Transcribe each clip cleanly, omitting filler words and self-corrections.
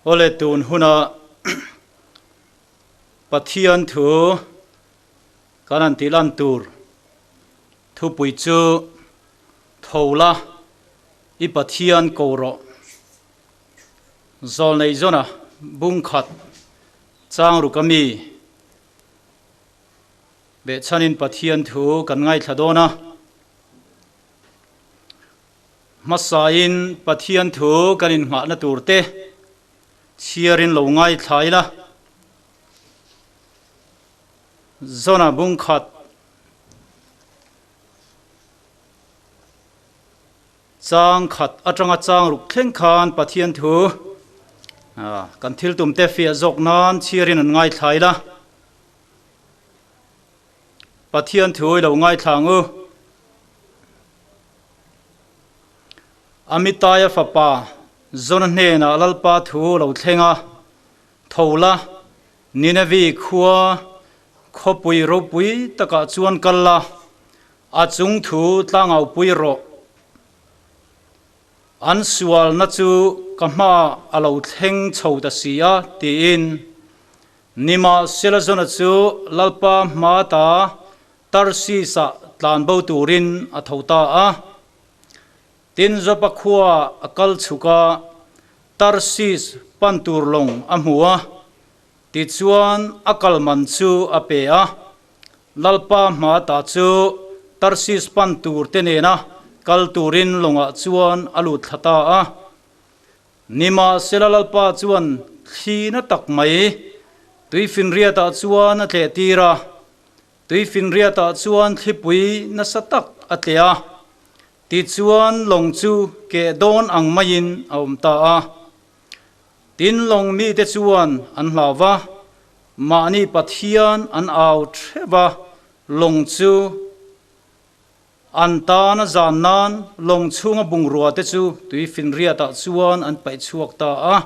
Awle tun huna Pathian thu kan han tih lan tur thupui chu tho la i Pathian ko rawh. Zawlnei zawna bungkhat chang ruk a mi behchhanin Pathian thu kan ngaithla dawn a. Hmasain Pathian thu kan innghahna tur te chhiarin lo ngaithla ila. Zona bungkhat chang khat atanga chang ruk thleng khan Pathian thu kan thil tum te fiah zawk nan chhiarin an ngaithla ila. Pathian thu i lo ngaithla ang u. Amitaia fapa Jona hnenah Lalpa thu lo thleng a, Tho la, Ninevi khua khawpui ropui takah chuan kal la, a chung thu tlangaupui rawh. An sualna chu ka hmaah a lo thleng chho ta si a, tiin. Nimahsela Jona chu Lalpa hma ta Tarsis-ah tlan bo turin a tho ta a. Tin, Joppa khua a kal chhuk a, Tarsis pan tur lawng a hmu a, tichuan a kal man chu a pe a. Lalpa hma ta chu Tarsis pan tur te nena kal turin lawngah chuan a lut thla ta a. Nimahsela Lalpa chuan thli na tak mai tuifinriatah chuan a tleh tir a, tuifinriatah chuan thlipui nasa tak a tleh a, tichuan lawng chu keh dawn ang maiin a awm ta a. Tin lawng mite chuan an hlau va, mahni Pathian an au theuh va, lawng chu An tan a zan nan lawng chhunga bungrua te chu tuifinriatah chuan an paih chhuak ta a.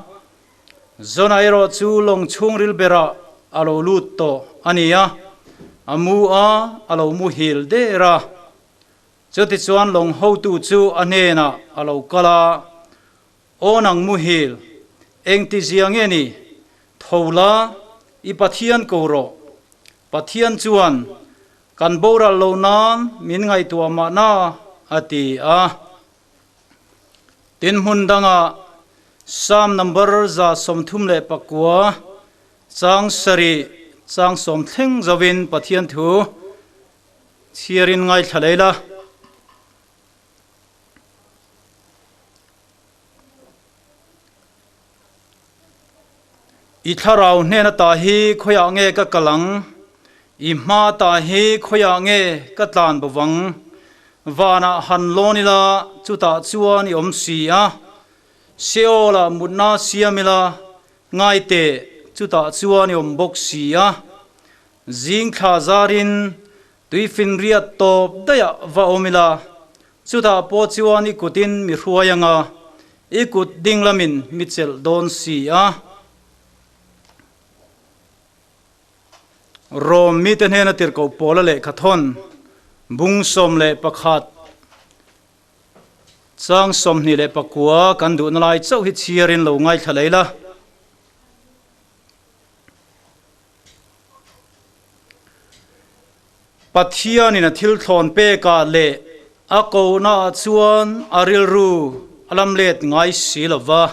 Zona erawh chu lawng chhungril berah a lo lut tawh a ni a, a mu a, a lo muhil der a. Chutichuan lawng hotu chu a hnenah a lo kal a, Aw nang muhil, engtizia nge ni? Tho la, i Pathian ko rawh. Pathian chuan Kan boral lo nan min ngaihtuah mahna, a ti a. Tin hmun dangah Psalm number 139 chang sarih chang sawm thleng zovin Pathian thu chhiarin ngaithla lei la. I thlarau hnen ata hi khawiah nge ka kal ang? I hma ata hi khawiah nge ka tlan bo vang? Vanah han lawn ila, chutah chuan i awm si a. Seol-ah mutna siam ila, ngai teh, chutah chuan i awm bawk si a. Zing thla zarin tuifinriat tawp daihah va awm ila, Chutah pawh chuan i kutin mi hruai anga, i kut ding lamin mi chelh dawn si a. Rom mite hnena tirhkoh Paula lehkhathawn bung 11 chang 29 kan duhna lai chauh hi chhiarin lo ngaithla lei la. Pathianin a thil thlawn pekah leh a kohnaah chuan a rilru a lam let ngai si lo va.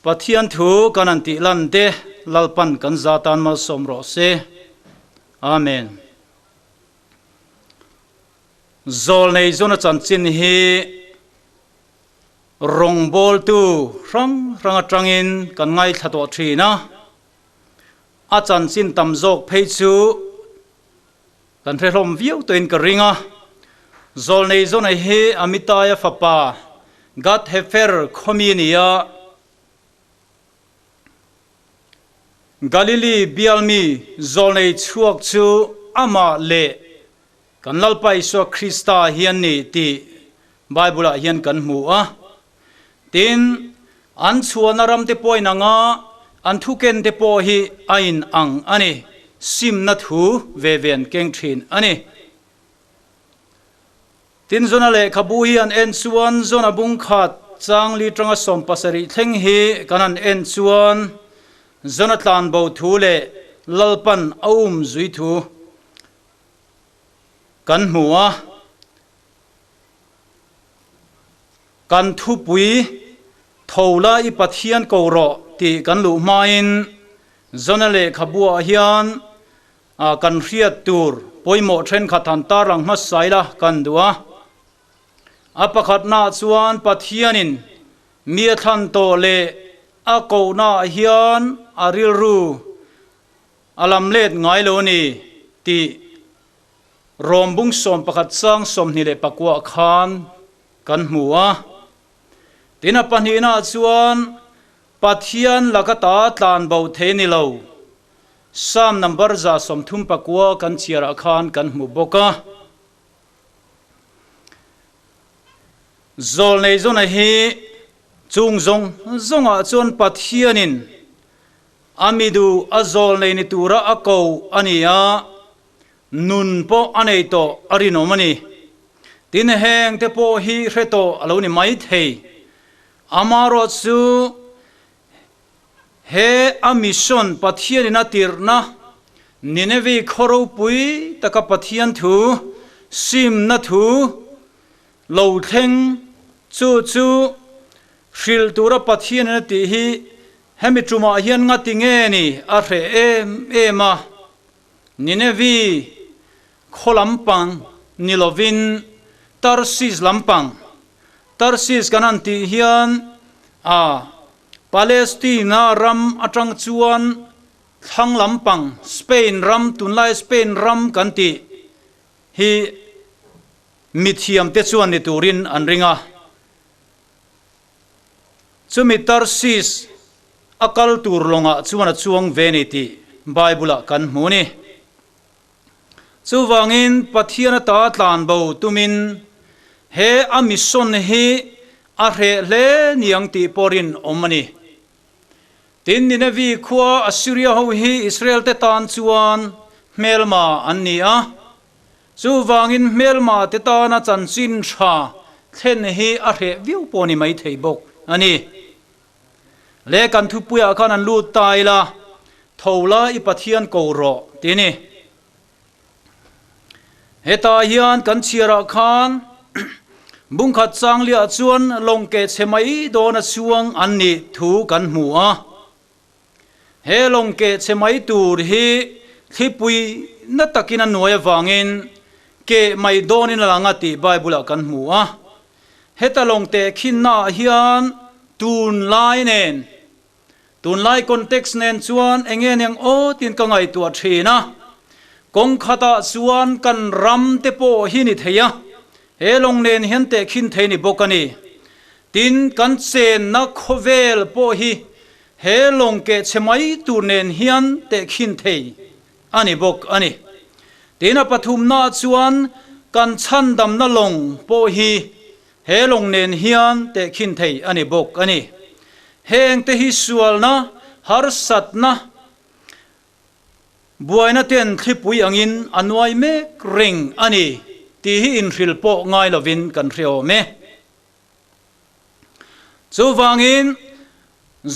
Pathian thu kan han tih lan te Lalpan kan za tan malsawm rawh se. Amen. Zawlnei zawn a chanchin hi rawngbawltu hrang hrang atangin kan ngaithla tawh thin a. A chanchin tam zawk phei chu kan hre hlawm viau tawhin ka ring a. Zawlnei Jonah hi Amittaia fapa Gath-hefer khawmi a ni a. Galili bialmi zawlnei chhuak chu amah leh kan Lalpa Isua Krista hian ni tih Bible-ah hian kan hmu a. Tin, an chhuahna ram te pawh a inang a, an thuken te pawh hi a inang a ni. Simna thu ve ve an keng thin a ni. Tin, Jona lehkhabu hi an en chuan Jona bung khat chang li tanga 70 thleng hi kan han en chuan Jona tlanbo thu leh Lalpan a um zui thu kan hmu a. Kan thupui tho la i Pathian ko rawh tih kan luh hmain Jona lehkhabuah hian kan hriat tur pawimawh thenkhat han tarlang hmasa ila kan duh a. A pakhatnaah chuan Pathianin mi a thlan tawh leh a kohnaah hian a rilru a lam let ngai lo a ni tih Rom bung 11 chang 29 khan kan hmu a. Tin a pahnihnaah chuan Pathian laka ta tlan bo thei ni lo. Psalm number 139 kan chhiarah khan kan hmu bawk a. Zawlnei zawna hi chung zawng zawngah chuan Pathianin a mi duh a zawlnei ni tura a ko a ni a, nun pawh a nei tawh a rinawm a ni. Tin heng te pawh hi hre tawh a lo ni mai thei. Amaherawh chu he a mission Pathianin a tirhna Nineveh khaw ropui taka Pathian thu simna thu lo thleng chu chu hrilh tura Pathianin a tih hi hemi tumah hian ngati nge ni a hreh em em a. Nineveh khaw lampang ni lovin Tarsis lampang, Tarsis kan han tih hian a Palestina ram atang chuan thlang lampang Spain ram, tunlai Spain ram kan tih hi mithiamte chuan ni turin an ring a. Chumi Tarsis a kal tur lawngah chuan a chuang ve ni tih Bible-ah kan hmu a ni. Chuvangin Pathian ata tlan bo tumin he a mission hi a hreh hle niang tih pawh rinawm a ni. Tin, Nineveh khua Assyria ho hi Israel te tan chuan hmelma an ni a. Chuvangin hmelma te tana chanchin tha thlen hi a hreh viau pawh ni mai thei bawk a ni. Le kan thupuiah khan an lut ta ila, tho la i Pathian ko rawh ti a ni. Hetah hian kan chhiarah khan bungkhat changliah chuan lawng keh chhe mai dawna chuang an nih thu kan hmu a. He lawng keh chhe mai tur hi thlipui na takin a nuai avangin keh mai dawnin a lang a tih Bible-ah kan hmu a. Heta lawng tehkhinnaah hian tunlai nen, tunlai context nen chuan eng nge niang aw tiin ka ngaihtuah thin a. Kawng khatah chuan kan ram te pawh hi ni thei a, he lawng nen hian tehkhin thei ni bawk a ni. Tin, kan chenna khawvel pawh hi He lawng keh chhe mai tur nen hian tehkhin thei a ni bawk a ni. Tin a pathumnaah chuan kan chhandamna lawng pawh hi he lawng nen hian tehkhin thei a ni bawk a ni. Hengte hi sualna, harsatna, buaina ten thlipui angin a nuai mek reng a ni tih hi inhrilh pawh ngai lovin kan hre awm e. Chuvangin,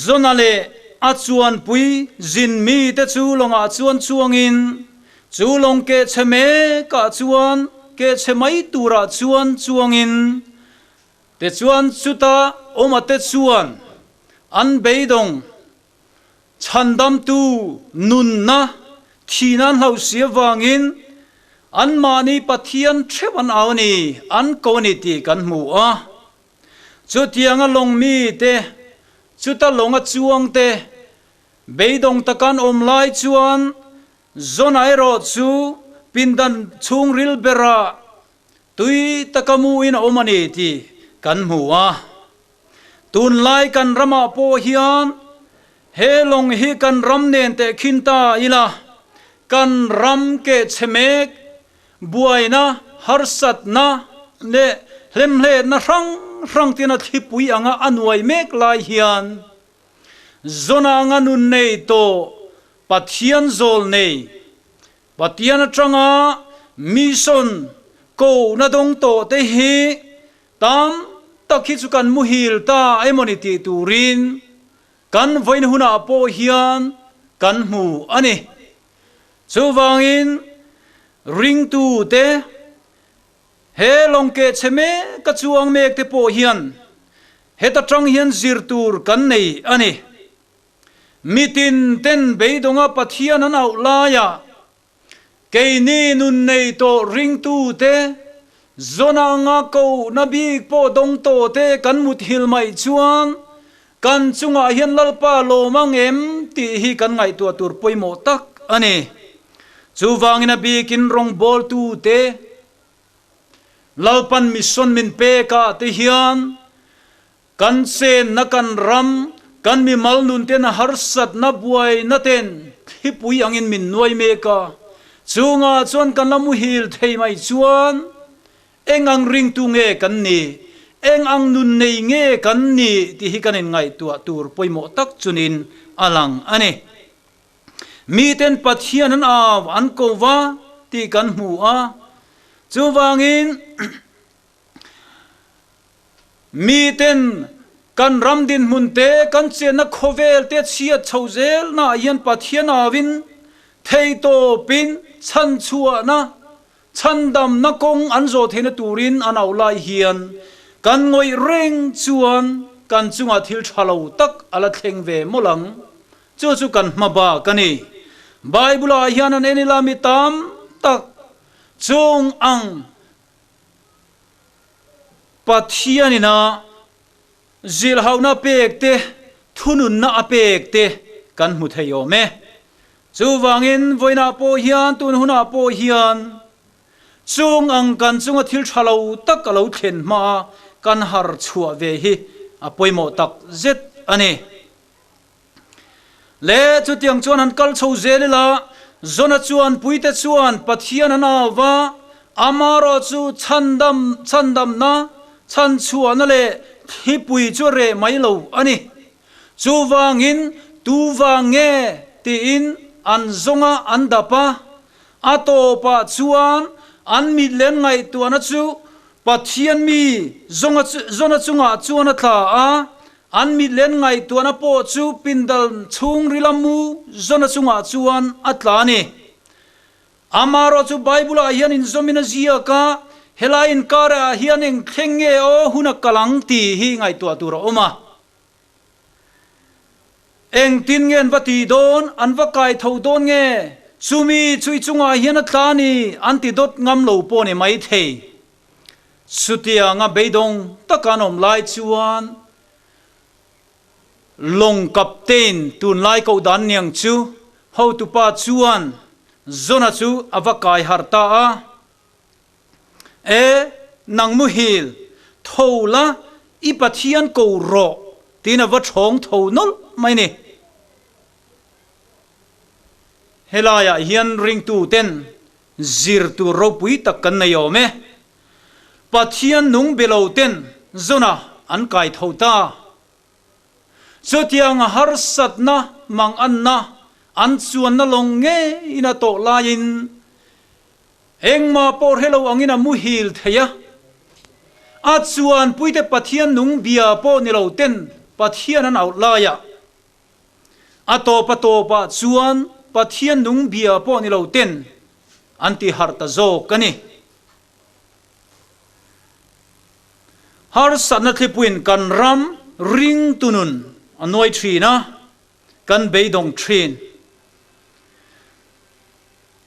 Jona leh a chuanpui zin mite chu lawngah chuan chuangin, chu lawng keh chhe mekah chuan keh chhe mai turah chuan chuangin, tichuan chuta awmate chuan an beidawng chhandamtu nunna thihna an hlauh si avangin anmahni Pathian theuh an au a ni, an ko a ni tih kan hmu a. Chutianga lawng mite, chuta lawnga chuangte beidawng taka an awm lai chuan Jona erawh chu pindan chhungril berah tui taka muin a awm a ni tih kan hmu a. Tunlai kan ramah pawh hian he lawng hi kan ram nen tehkhin ta ila, kan ram keh chhe mek, buaina, harsatna leh hlemhletna hrang hrang tina thlipui anga a nuai mek lai hian Jona anga nun nei tawh Pathian zawl nei, Pathian atanga mission kohna dawng tawh te hi tam. tak hi chu kan muhil ta emawni tih turin kan vawiin hunah pawh hian kan hmu a ni. Chuvangin ringtute he lawng keh chhe mek a chuang mek te pawh hian heta tang hian zir tur kan nei a ni. Mitin ten beidawnga Pathian an auh laiah Keini nun nei tawh ringtute, zawn anga kohna bik pawh dawng tawhte kan muthilh mai chuan kan chungah hian Lalpa lawm ang em tih hi kan ngaihtuah tur pawimawh tak a ni. Chuvangin a bikin rawngbawltute, Lalpan mission min pekah te hian Kan chenna kan ram, kan mimal nun ten harsatna buaina ten thlipui angin min nuai mek a, chungah chuan kan la muhil thei mai chuan eng ang ringtu nge kan nih, eng ang nun nei nge kan nih tih hi kan inngaihtuah tur pawimawh tak chunin a lang a ni. Miten Pathian an au an ko va tih kan hmu a, chuvangin Miten kan ram dinhmun te, kan chenna khawvel te chhiat chho zelnaah hian Pathian auin theitawpin chhanchhuahna, chhandamna kawng an zawh theihna turin an auh lai hian kan ngawih reng chuan kan chungah thil tha lo tak a la thleng ve mawlh ang. Chu chu kan hma bak a ni. Bible-ah hian an en ila mi tam tak chung ang Pathianin a zilhauhna pek te, thununna a pek te kan hmu thei awm e. Chuvangin vawiinah pawh hian, tun hunah pawh hian chung ang kan chunga thil tha lo tak a lo thlen hmaa kan har chhuah ve hi a pawimawh tak zet a ni. Le chutiang chuan han kal chho zel ila, Zona chuan puite chuan Pathian an au va, amarawh chu chhandam chhandamna, chhanchhuahna leh thlipui chu a reh mai lo a ni. Chuvangin tu vang nge tiin an zawnga an dap a, a tawpah chuan an mit len ngaihtuahna chu Pathian mi zawnga Zona chungah chuan a tla a, An mit len ngaihtuahna pawh chu pindal chhungrila mu zawna chungah chuan a tla a ni. Amarawh chu Bible-ah hian inzawmin a ziak a, helai inkarah hian eng thleng nge aw hun a kal ang tih hi ngaihtuah tur a awm a. Engtin nge an va tih dawn, an va kai tho dawn nge? Chumi chui chungah hian a tla a ni an ti dawt ngam lo pawh a ni maithei. Chutianga beidawng taka an awm lai chuan lawng captain tunlai koh dan niang chu hotupa chuan Zona chu a va kai harh ta a, E, nang muhil, tho la, i Pathian ko rawh, tiin a va thawng tho nawlh mai ni. Helaiah hian ringtuten Zir tur ropui tak kan nei awm e. Pathian nung be lo ten Zona an kai tho ta. Chutiang harsatna manganna an chuanna lawng ngeiin a tawh laiin engmah pawh hre lo angin a muhil thei a. A chuanpuite Pathian nung bia pawh ni lo ten Pathian an auh laiah A tawp a tawpah chuan Pathian nung bia pawh ni lo ten an ti harh ta zawk a ni. Harsatna thlipuiin kan ram ringtu nun a nuai thin a, kan beidawng thin.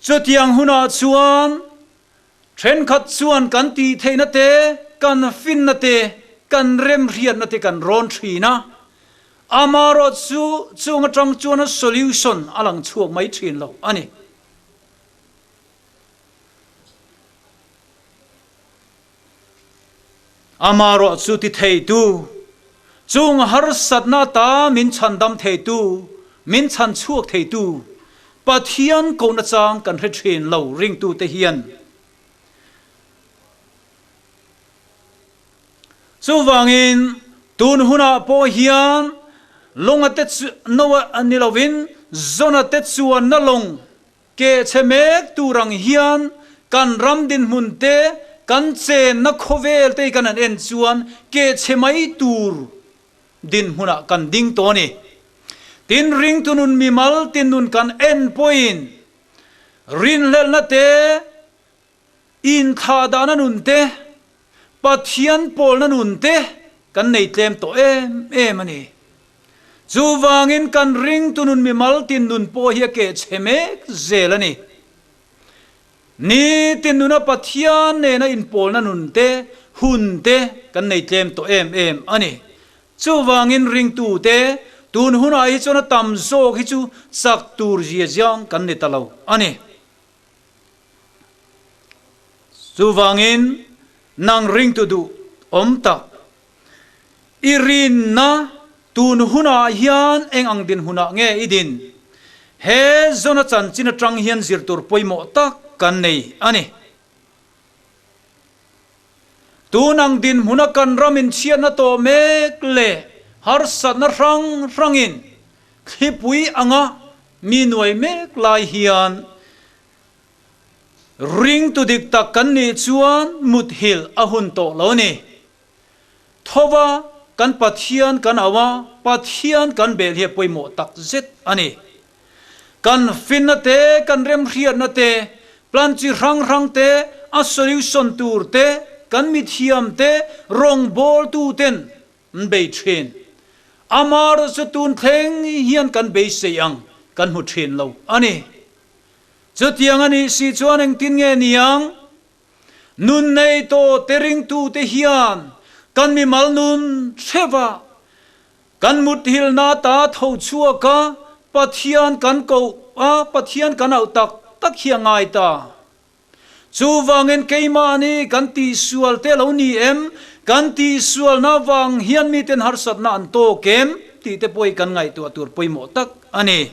Chutiang hunah chuan thenkhat chuan kan tih theihna te, kan finna te, kan remhriatna te kan rawn thin a, Amarawh chu chung atang chuan a solution a lang chhuak mai thin lo a ni. Amarawh chu ti theitu, chung harsatna ata min chhandam theitu, min chhan chhuak theitu Pathian kohna chang kan hre thin lo ringtute hian. Chuvangin, tun hunah pawh hian lawnga te chu Noah ni lovin Zona te chuanna lawng keh chhe mek tur ang hian kan ram dinhmun te, kan chenna khawvel te hi kan han en chuan kehchhe mai tur dinhmunah kan ding tawh a ni. Tin, ringtu nun mimal tin nun kan en pawhin rinhlelhna te, inthlah dahna nun te, Pathian pawlna nun te kan nei tlem tawh em em a ni. Chuvangin kan ringtu nun mimal tin nun pawh hi a kehchhe mek zel a ni. Nitin nuna Pathian nena inpawlna nun te, hun te kan nei tlem tawh em em a ni. Chuvangin ringtute tun hunah hi chuan a tam zawk hi chu chak tur zia ziang kan ni ta lo a ni. Chuvangin nang ringtu duh awm tak I rinna tun hunah hian eng ang dinhmunah nge i din? He Zona chanchin atang hian zir tur pawimawh tak kan nei a ni. Tun ang dinhmuna kan ram inchhiatna tawh mek leh harsatna hrang hrangin thlipui anga mi nuai mek lai hian ringtu dik tak kan nih chuan muthilh a hun tawh lo a ni. Thova kan Pathian kan au a, Pathian kan bel hi a pawimawh tak zet a ni. Kan finna te, kan remhriatna te, plan chi hrang hrang te, a solution tur te, kan mithiam te, rawngbawltu ten an bei thin. Amaherawhchu chu tun thleng hian kan beisei ang kan hmu thin lo a ni. Chutiang a nih si chuan engtin nge niang? Nun nei tawh te ringtute hian kan mimal nun hreva kan muthilna ta tho chhuak a, Pathian kan koh a, Pathian kan auh tak tak hi a ngai ta. Chuvangin keimahni kan tihsual te lo ni em, kan tihsualna vang hian miten harsatna an tawk em tih te pawh hi kan ngaihtuah tur pawimawh tak a ni.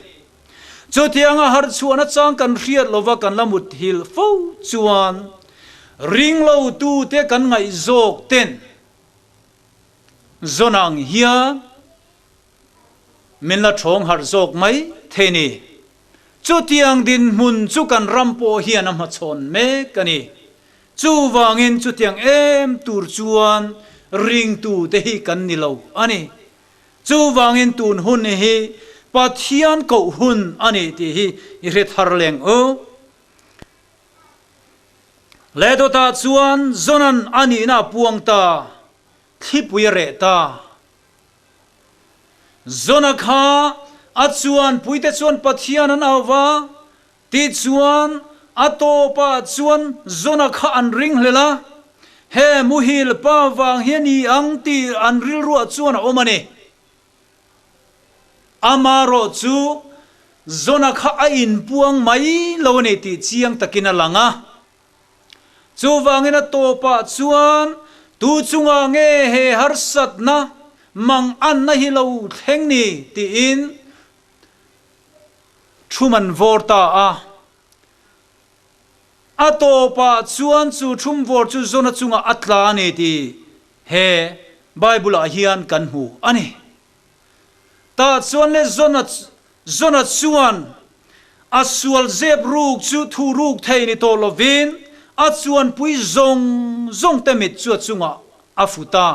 Chutianga harhchhuahna chang kan hriat lova kan la muthilh fo chuan ringlotute kan ngaihzawk ten zawn ang hian min la thawng harh zawk mai thei ni. Chutiang dinhmun chu kan ram pawh hian a hmachhawn mek a ni. Chuvangin chutiang em tur chuan ringtute hi kan ni lo a ni. Chuvangin tun hun hi Pathian koh hun a ni tih hi i hre thar leng u. Le dawtah chuan Jonan a nihna a puang ta, thlipui a reh ta. Jona kha a chuanpuite chuan Pathian an au va, Tichuan, a tawpah chuan Jona kha an ringhlel a, He muhil pa vang hi a ni ang tih an rilruah chuan a awm a ni. Amarawh chu Jona kha a inpuang mai lo a ni tih chiang takin a lang a. Chuvangin a tawpah chuan tu chungah nge he harsatna mang anna hi lo thleng ni tiin Thum an vawr ta a. A tawpah chuan chu thum vawr chu Jona chungah a tla a ni tih he Bible-ah hian kan hmu a ni. Tah chuan le Jona Jona chuan a sual zep ruk chu thu ruk thei ni tawh lovin a chuanpui zawng zawng te mit chu a chungah a fu ta.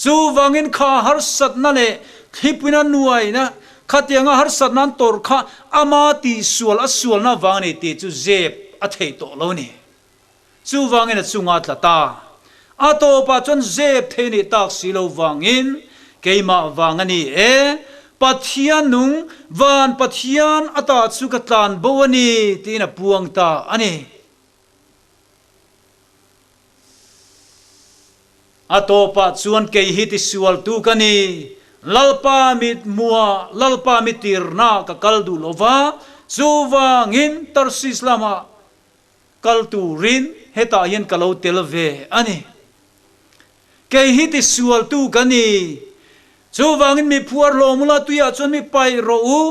Chuvangin kha harsatna leh thlipuina nuaina khatianga harsatna an tawrh kha ama tihsual a sualna vang a ni tih chu zep a theih tawh lo a ni. Chuvangin a chunga tla ta. A tawpah chuan zep thei nih tak si lo vangin keimah vang a ni e, Pathian nung, van Pathian ata chu ka tlan bo a ni tiin a puang ta a ni. A tawpah chuan kei hi tisualtu ka ni, Lalpa mit hmuhah Lalpa mi tirna ka kal duh lo va, chuvangin Tarsis lamah kal turin hetah hian ka lo tel ve a ni. Kei hi tisualtu ka ni, chuvangin mi phuar hlawm ula tuiah chuan mi paih rawh u,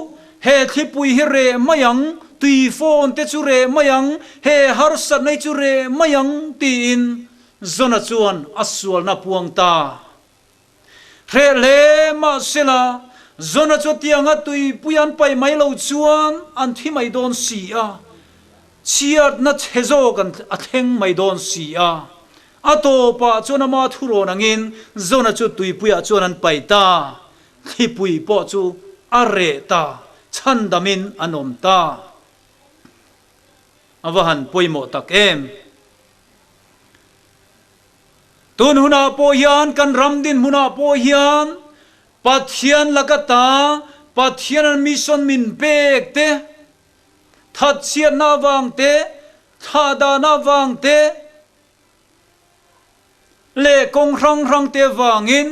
he thlipui hi reh mai ang, tui phone te chu reh mai ang, he harsatna hi chu reh mai ang tiin Jona chuan a sualna puang ta. Hreh hle mahsela, Jona chu tianga tuipui an paih mai lo chuan an thi mai dawn si a. Chhiatna chhe zawk an a thleng mai dawn si a. A tawpah chuan ama thurawn angin Jona chu tuipuiah chuan an paih ta. Thlipui pawh chu a reh ta, chhandamin an awm ta. A va han pawimawh tak em! Tun hunah pawh hian kan ram dinhmunah pawh hian Pathian laka ta, Pathian an mission min pek te, thatchhiatna avang te, thlahdahna avang te leh kawng hrang hrang te avangin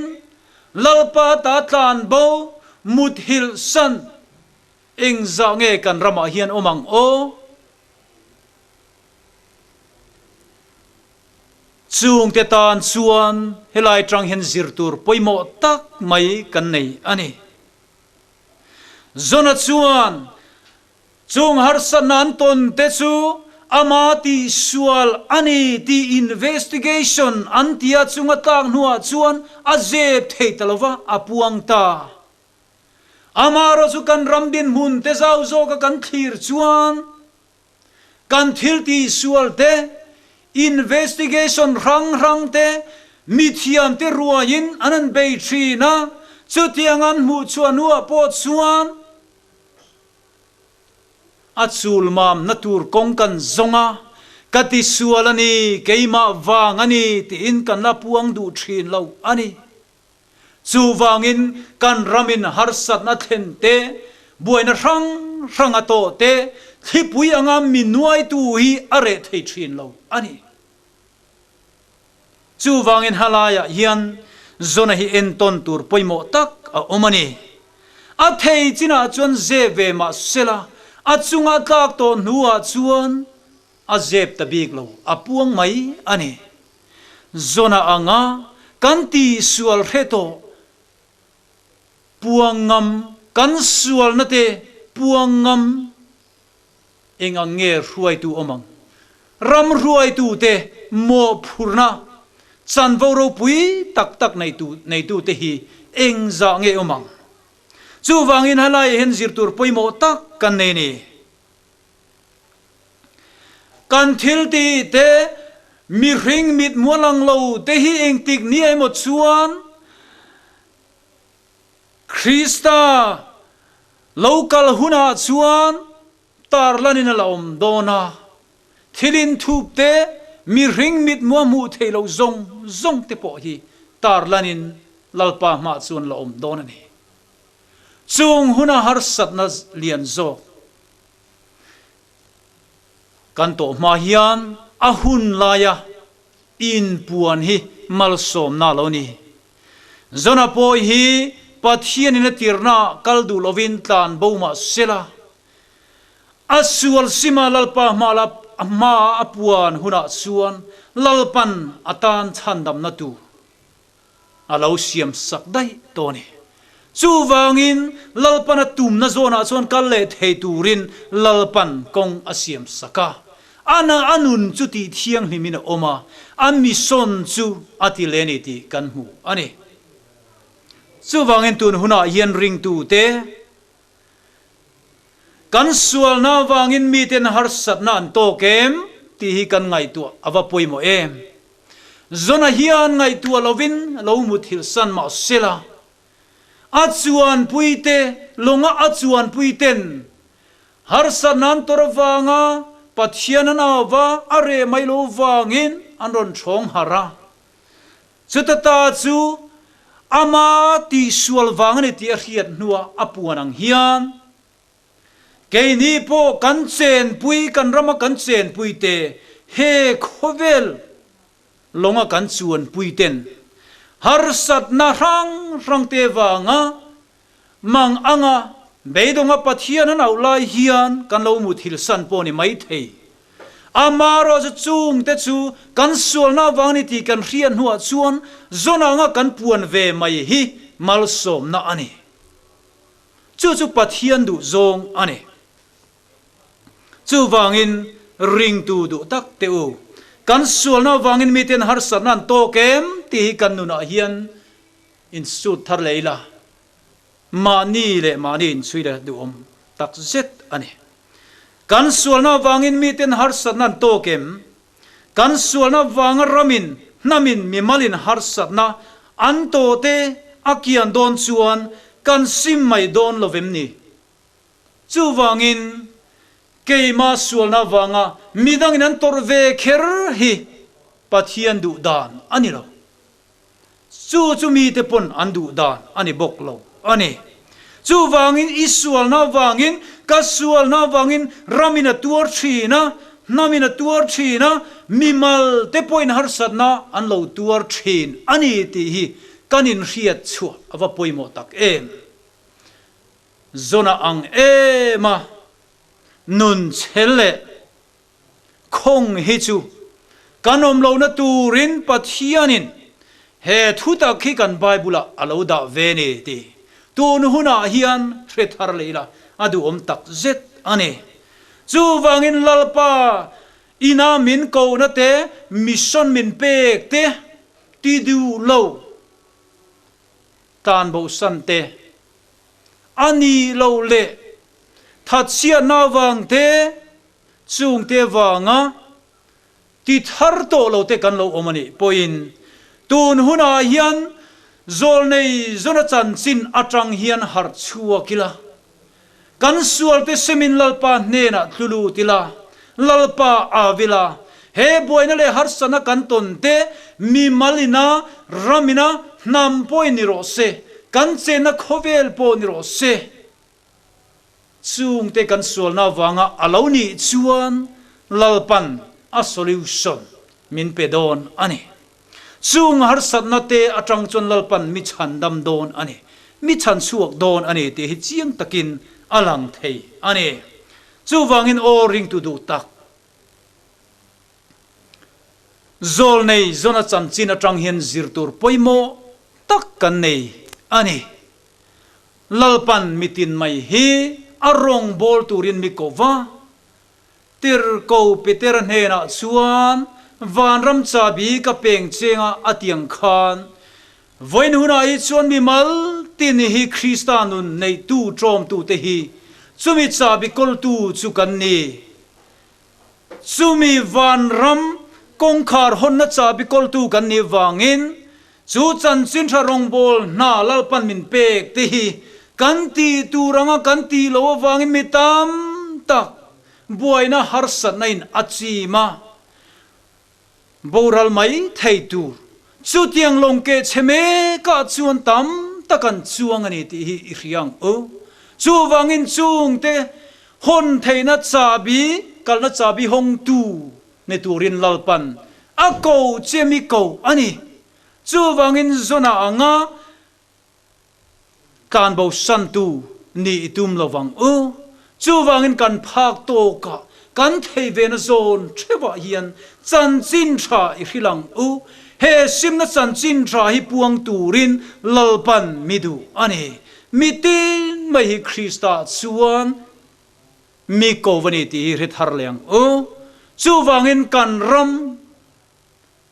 Lalpa ta tlanbo muthilh san engzah nge kan ramah hian awm ang aw? Chungte tan chuan helai tang hian zir tur pawimawh tak mai kan nei a ni. Jona chuan chung harsatna an tawn te chu ama tihsual a ni tih investigation an tia chunga tlak hnuah chuan a zep thei ta lova a puang ta. Amaherawhchu kan ram dinhmun te zau zawka kan thlir chuan Kan thil tihsual te, investigation hrang hrang te, mithiam te ruaiin an han bei thin a, chutiang an hmuh chhuah hnuah pawh chuan a chulmamna tur kawng kan zawng a, ka tisual a ni, keimah vang a ni tiin kan la puang duh thin lo a ni. Chuvangin kan ramin harsatna thlen te, buaina hrang hrang a tawh te, thlipui anga mi nuaitu hi a reh thei thin lo a ni. Chuvangin halaiah hian Jona hi entawn tur pawimawh tak a awm a ni. A thei chinah chuan zep ve mah sela, a chunga tlak tawh hnuah chuan a zep ta bik lo, a puang mai a ni. Jona anga kan tihsual hre tawh puang ngam, kan sualna te puang ngam eng ang nge hruaitu awm ang? Ram hruaitu te mawhphurhna chanvo ropui tak tak neitu neitu te hi eng zah nge awm ang? Chuvangin helaiah hian zir tur pawimawh tak kan nei a ni. Kan thil tih te, mihring mithmuh a lang lo te hi engtik ni emaw chuan Krista lo kal hunah chuan tarlanin a la awm dawn a. Thil inthup te, mihring mithmuh a hmuh theih loh zawng zawng te pawh hi tarlanin Lalpa hmaah chuan la awm dawn a ni. Chung huna harsatna lian zawk kan tawh hma hian a hun laia inpuan hi malsawmna a lo ni. Jona pawh hi Pathianin a tirnaah kal duh lovin tlan bo mah sela, a sual sima Lalpa hmaah a puan hunah chuan Lalpan a tan chhandamna tur a lo siam sak daih tawh a ni. Chuvangin Lalpan a tumna zawnah chuan kal leh thei turin Lalpan kawng a siam sak a. Ana a nun chu tih thianghlimin a awm a, a mission chu a ti leh a ni tih kan hmu a ni. Chuvangin tun hunah hian ringtute kan sualna avangin miten harsatna an tawk em tih hi kan ngaihtuah a va pawimawh em? Zona hian ngaihtuah lovin lo muthilh san mah sela, a chuanpuite lawnga a chuanpuiten harsatna nan tawrh avanga Pathian an au va, a reh mai lo vangin an rawn thawng harh a. Chuta ta chu ama tihsual vang a ni tih a hriat hnuah a puan ang hian, Keini pawh kan chenpui, kan rama kan chenpui te, he khawvel lawnga kan chuanpui ten harsatna hrang hrang te vanga mang anga beidawnga Pathian an auh lai hian kan lo muthil san pawh ni mai thei. Amaherawhchu chungte chu kan sualna avang ni tih kan hriat hnuah chuan zawn anga kan puan ve mai hi malsawmna a ni. Chu chu Pathian duh zawng a ni. Chuvangin ringtu duh tak teh u. Kan sualna avangin miten harsatna an tawk em tih hi kan nunah hian insut thar leh ila, mahni leh mahni inchhui leh duhawm tak zet a ni. Kan sualna avangin miten harsatna an tawk em? Kan sualna avanga ramin, hnamin, mimalin harsatna an tawhte a kian dawn chuan kan sim mai dawn lo vem ni? Chuvangin, keimah sualna avanga midangin an tawrh ve kher hi Pathian duh dan a ni lo. Chu chu mite pawn an duh dan a ni bawk lo a ni. Chuvangin i sualna avangin, ka sualna avangin ramin a tuar thin a, hnamin a tuar thin a, mimal te pawhin harsatna an lo tuar thin a ni tih hi kan inhriat chhuah a va pawimawh tak em. Zona ang em a, nun chhel leh Khawng hi chu kan awm lohna turin Pathianin he thutak hi kan Bible-ah a lo dah ve ni tih tun hunah hian hre thar leh ila a duhawm tak zet a ni. Chuvangin Lalpa ina min kohna te, mission min pek te ti duh lo tlanbosan te a nih loh leh thatchhiatna avang te Chungte vanga ti thar tawh lo te kan lo awm a nih pawhin tun hunah hian zawlnei zawna chanchin atang hian harh chhuak ila, kan sualte semin Lalpa hnenah tlu lut ila, Lalpa au ila, he buaina leh harsatna kan tawn te mimal ina, ram ina, hnam pawhin ni rawh se, kan chenna khawvel pawh ni rawh se. Chungte kan sualna avanga a lo nih chuan Lalpan a solution min pe dawn a ni. Chung harsatna te atang chuan Lalpan mi chhandam dawn a ni, mi chhanchhuak dawn a ni tih hi chiang takin a lang thei a ni. Chuvangin aw ringtu duh tak, Zawlnei zawna chanchin atang hian zir tur pawimawh tak kan nei a ni. Lalpan mitin mai hi a rawngbâwl tûrin mi ko va. Tirhko Petera hnênah chuan, Vânram chahbi ka pêng chenga a tiang khân, vawiin hunah hi chuan mi mal tin hi Krista nun neihtu ṭawmtute hi chumi chahbi kawltu chu kan ni. Chumi vanram kawngkhar hawnna chahbi kawltu kan nih vangin chu chanchin tha rawngbâwl hna Lalpan min pek te hi kan tih tur anga kan tih loh avangin mi tam tak buaina harsatna in a chim a, boral mai thei tur chutiang lawng keh chhe mekah chuan tam tak an chuang a ni tih hi i hria ang u. Chuvangin chungte hawn theihna chahbi, kalna chahbi hawngtu ni turin Lalpan a ko che mi ko a ni. Chuvangin zawnah anga Tlanbo santu nih i tum lo vang u. Chuvangin kan phak tawkah kan thei vena zawn theuhah hian chanchin tha i hrilh ang u. He simna chanchin tha hi puang turin Lalpan mi duh a ni. Mitin mai hi Krista chuan mi ko va ni tih hi hre thar leh ang u. Chuvangin kan ram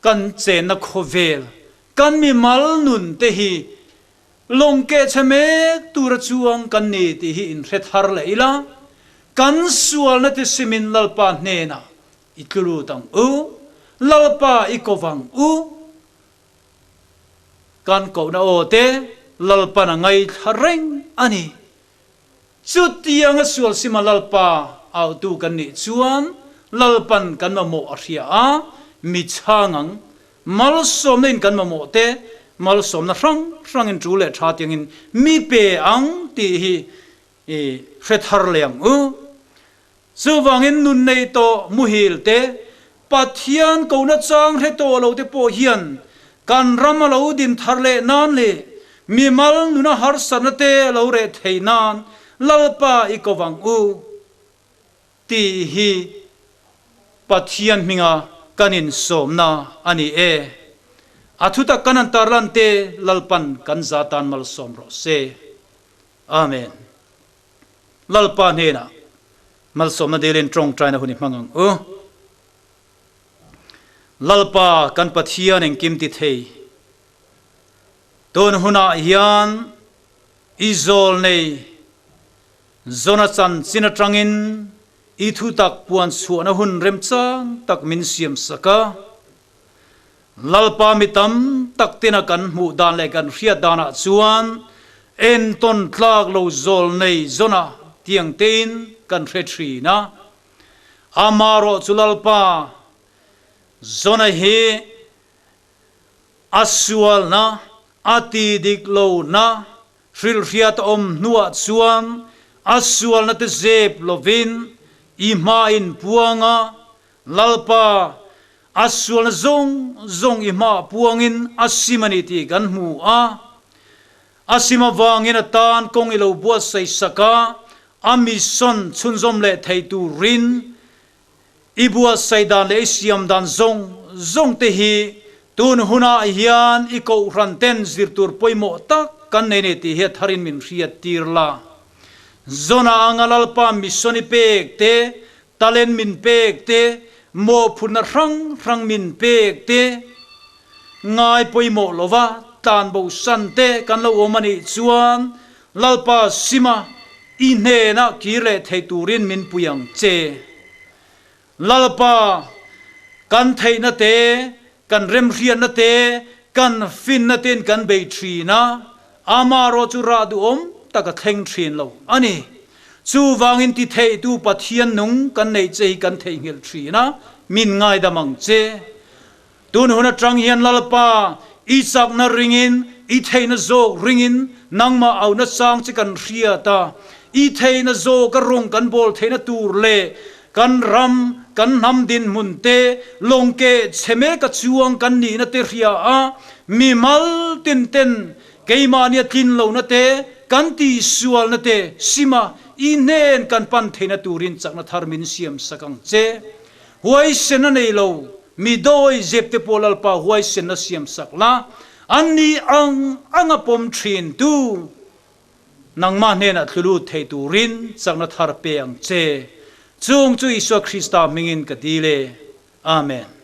Kan chenna khawvel, kan mimal nun te hi lawng keh chhe mek tura chuang kan ni tih hi inhre thar leh ila, kan sualna te simin Lalpa hnenah i tlu lut ang u, Lalpa i ko vang u. Kan kohna aw te Lalpan a ngaithla reng a ni. Chutianga sual sima Lalpa autu kan nih chuan Lalpan kan mamawh a hria a, mi chhang ang. Malsawmna in kan mamawh te, malsawmna hrang hrangin tul leh tha tiangin mi pe ang tih hi i hre thar leh ang u. Chuvangin nun nei tawh muhil te, Pathian kohna chang hre tawh lo te pawh hian kan ram a lo din thar leh nan leh mimal nuna harsatna te a lo reh theih nan Lalpa i ko vang u tih hi Pathian hminga kan insawmna a ni e. A thutak kan han tarlan te Lalpan kan za tan malsawm rawh se. Amen. Lalpa hnenah malsawmna delin tawngtaina hun i hmang ang u. Lalpa kan Pathian engkim ti thei. Tun hunah hian i zawl nei Jona chanchin atangin. I thutak puan chhuahna hun remchang tak min siam sak a. Lalpa mi tam tak tena kan hmuh dan leh kan hriat danah chuan entawn tlak lo zawl nei zawna tiang tein kan hre thin a. Amarawh chu Lalpa zawna hi a sualna, a ti dik lohna hrilhhriat a awm hnuah chuan a sualna te zep lovin i hma in puang a, Lalpa, a sualna zawng zawng i hmaah puangin a sim a ni tih kan hmu a. A sim avangin a tan kawng i lo buatsaih sak a, a mission chhunzawm leh thei turin i buatsaih dan leh i siam dan zawng zawng te hi tun hunah hian i kohhran ten zir tur pawimawh tak kan nei nei tih hi a tharin min hriat tir la. Zona anga Lalpa mission i pek te, talent min pek te, mawhphurhna hrang hrang min pek te, ngai pawimawh lova tlanbo san te kan lo awm a nih chuan Lalpa sima i hnenah kir leh thei turin min pui ang che. Lalpa, kan theihna te, kan remhriatna te, kan finna tein kan bei thin a, amarawh chu rah duhawm tak a thleng thin lo a ni. Chuvangin ti theihtu Pathian nung kan neih che hi kan theihnghilh thin a, min ngaidam ang che. Tun hun atang hian Lalpa, i chakna ringin, i theihna zawk ringin nangmah au nachang che kan hriat a, i theihna zawka rawng kan bawl theihna tur leh kan ram, kan hnam dinhmun te, lawng keh chhe mek a chuang kan nihna te hria a, mi mal tin ten keimahnia tlin lohna te, kan tihsualna te sima i hnen kan pan theihna turin chakna thar min siam sak ang che. Huaisen a nei lo, mi dawi zep te pawh Lalpa huaisenna siam sak la, an ni ang ang a pawm thin tu nangmah hnenah thlu lut thei turin chakna thar pe ang che. Chung chu Isua Krista hmingin ka dil e. Amen.